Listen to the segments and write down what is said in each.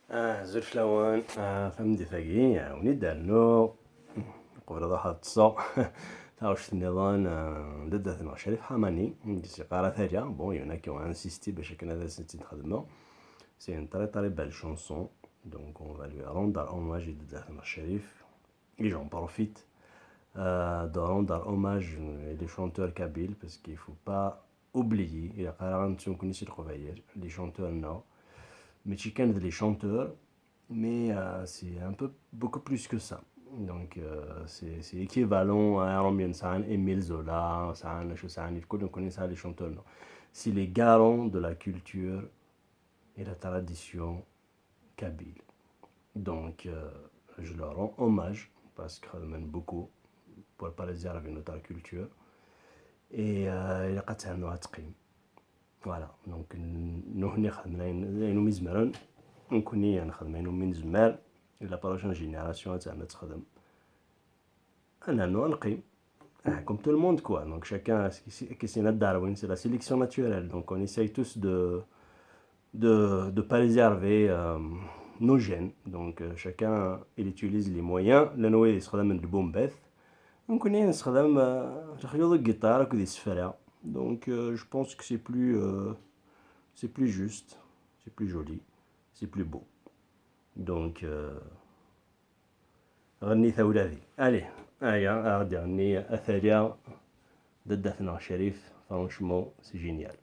Azul fell-awen, tameddit-agi wen-id-rnuɣ uqbel ad ruḥeɣ ad ṭṭseɣ taɣect nniḍen n dadda-tneɣ Crif Ḥamani s-yeqqar Ataya. Bon, il y en a qui ont insisté bac akken ad asen-tt-id-xedmeɣ. C'est une très très belle chanson, donc on va lui rendre hommage i dadda-tneɣ Crif, et j'en profite de rendre hommage les chanteurs kabyles, parce qu'il faut pas oublier, ilaq ara ad nettu nekkni si Leqbayel, les chanteurs-nneɣ mačči kan d les chanteurs, mais c'est un peu beaucoup plus que ça. Donc c'est équivalent à Iṛumyen sɛan Émile Zola, sɛan acu sɛan ilkul, nekkni nesɛa les chanteurs-nneɣ. C'est les garants de la culture et la tradition kabyle. Donc je leur rends hommage parce que xedmen beaucoup pour préserver notre culture et ilaq ad ternu ad teqqim. Voilà, donc nutni xedmen ayen umi zemren, nekkni nexdem ayen umi nezmer, et la prochaine génération ad ternu ad texdem. Ad nernu ad neqqim. Comme tout le monde, quoi. Donc chacun, c'est Darwin, c'est la sélection naturelle. Donc on essaye tous de préserver nos gènes. Donc chacun il utilise les moyens. Llan wid yessexdamen lbumbat, nekkni nessexdam lexyuḍ n lgiṭar akked isefra. Donc je pense que c'est plus juste, c'est plus joli, c'est plus beau. Donc ɣennit a wladi. Allez, aya ad ɣ-d-iɣenni Ataya dadda-tneɣ Crif, franchement c'est génial.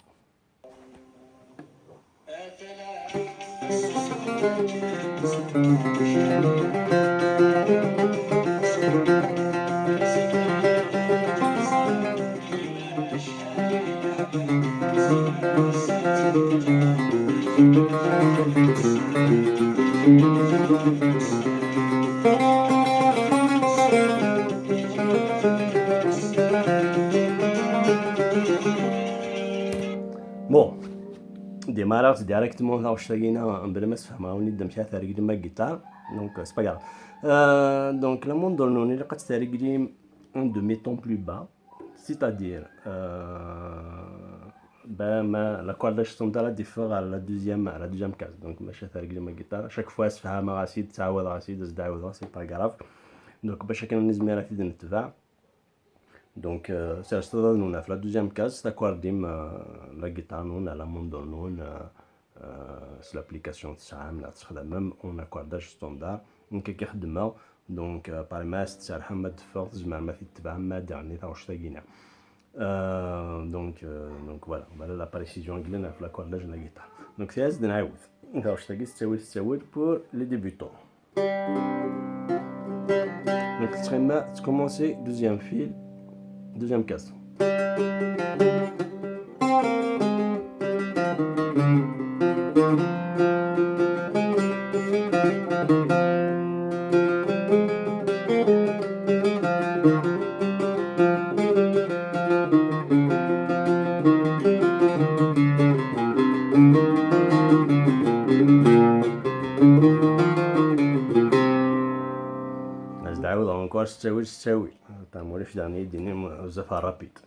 Bon, démarrage directement taɣect-agi-na mebla ma sfehmeɣ-awen-id amek ara terglim agiṭar, donc c'est pas grave. Donc la mandolin ilaq ad terglim un demi-ton plus bas, c'est-à-dire ben, ma l'accordage standard ad yeffeɣ ɣer la deuxième case. Donc maca terglim agiṭar, chaque fois sefhameɣ-as-id, ttɛawadeɣ-as-id, as-d-ɛawdeɣ, c'est pas grave. Donc bac akken ad nizmir ad t-id-netbeɛ. Donc serset nwen ɣef la deuxième case, t'accordim la guitare nwen, la mandolin nwen, s l'application tesɛam neɣ tessexdamem en accordage standard. Nekk akka xeddmeɣ, donc par ma as-tserrḥem ad teffeɣ, tzemrem ad t-id-tebɛem ma ad d-iɣenni taɣect-agi-na. Donc voilà, voilà la précision yellan ɣef l'accordage n la guitare. Donc tiɛaz d nɛawed. Taɣect-agi tettawil tettawil pour les débutants. Donc tettɣima tettcommencer deuxième fil, deuxième case. As-d-ɛawdeɣ encore s ttawil s ttawil. Ulac daɣen i yi-d-inni bezzaf rapide.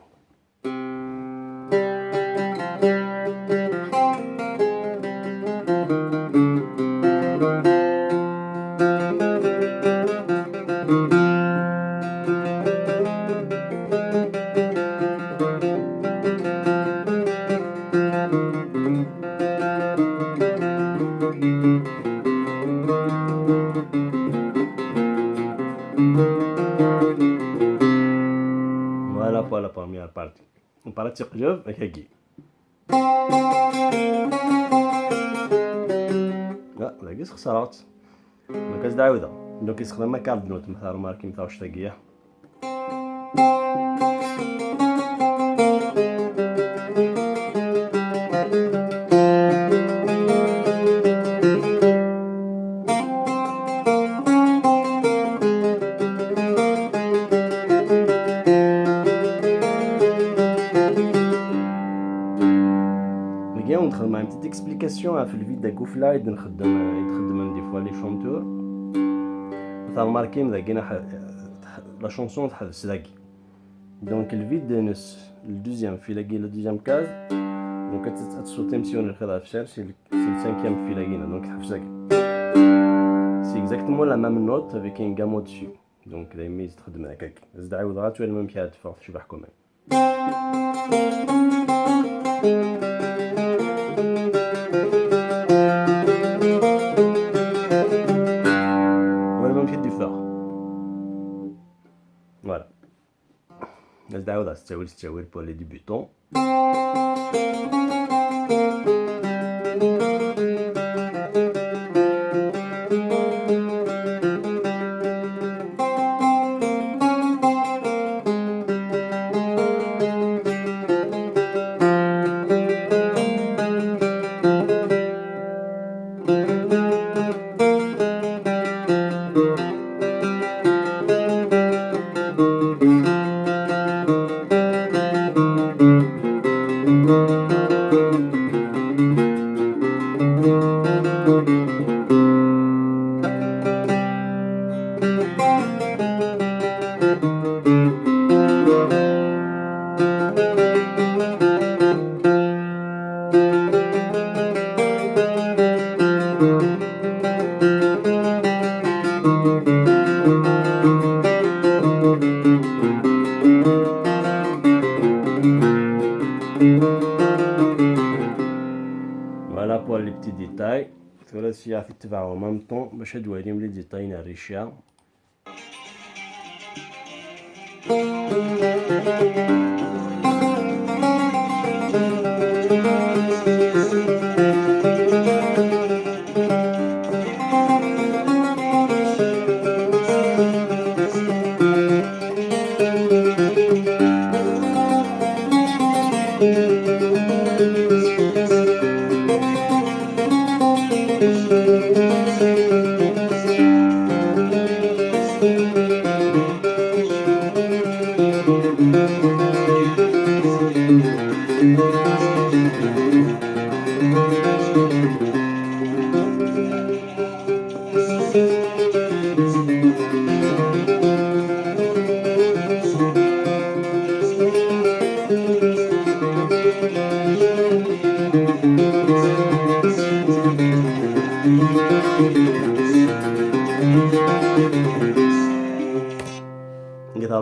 Voilà pour la première partie. On parle de akagi. Ah, dagi sxeṣreɣ-tt. Donc as-d-ɛawdeɣ. Donc yessexdam quart de note, ma remarquim taɣect-agi. Dagi ad nexdem une petite explication ɣef le vide ufella i d-nxeddem i d-xeddmen des fois les chanteurs. Remarquim dagi la chanson teḥbes dagi. Donc le vide ines le deuxième fil agi, la deuxième case, donc ad tsuṭim si ur nelxiḍ ɣef c'est le cinquième fil agi, donc teḥbes dagi. C'est exactement la même note avec une gamme au-dessus. Donc دايما تخدم هكاك. زيد عاودها تولي même كي تفرق تشبح quand même. Voilà même كي différent. Voilà. زيد عاودها ستاويل ستاويل pour les débutants. Voilà pour les petits détails. ثلاث سيارات تتبعوا en même temps باش توليهم les détails الريشة.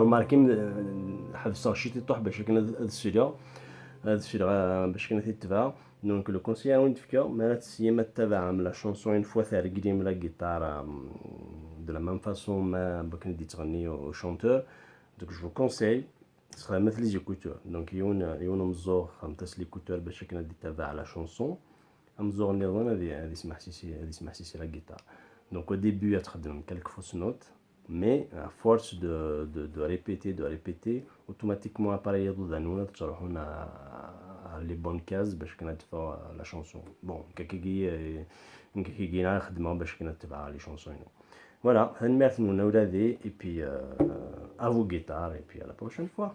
Remarquez حبسها شي تطوح باش كنا هاد السيرة باش كنا تتبع. Donc le conseil وين تفكا ما تسيما تتبع la chanson une fois ترقلي la guitare de la même façon ما بكن دي تغني au chanteur. Donc je vous conseille تخدمت les écouteurs. Donc يون مزوغ خمتاس les écouteurs باش كنا دي تبع la chanson. مزوغ النظام هذه يسمح سيسي la guitare. Donc au début تخدم quelques fausses notes, mais à force de répéter, de répéter, automatiquement appareil يضو تروحون les bonnes cases باش كنا تفا la chanson. Bon, كاكي كي خدمة باش كنا تبع les chansons. Voilà, هنمارث نونا ولادي et puis à vos guitares et puis à la prochaine fois.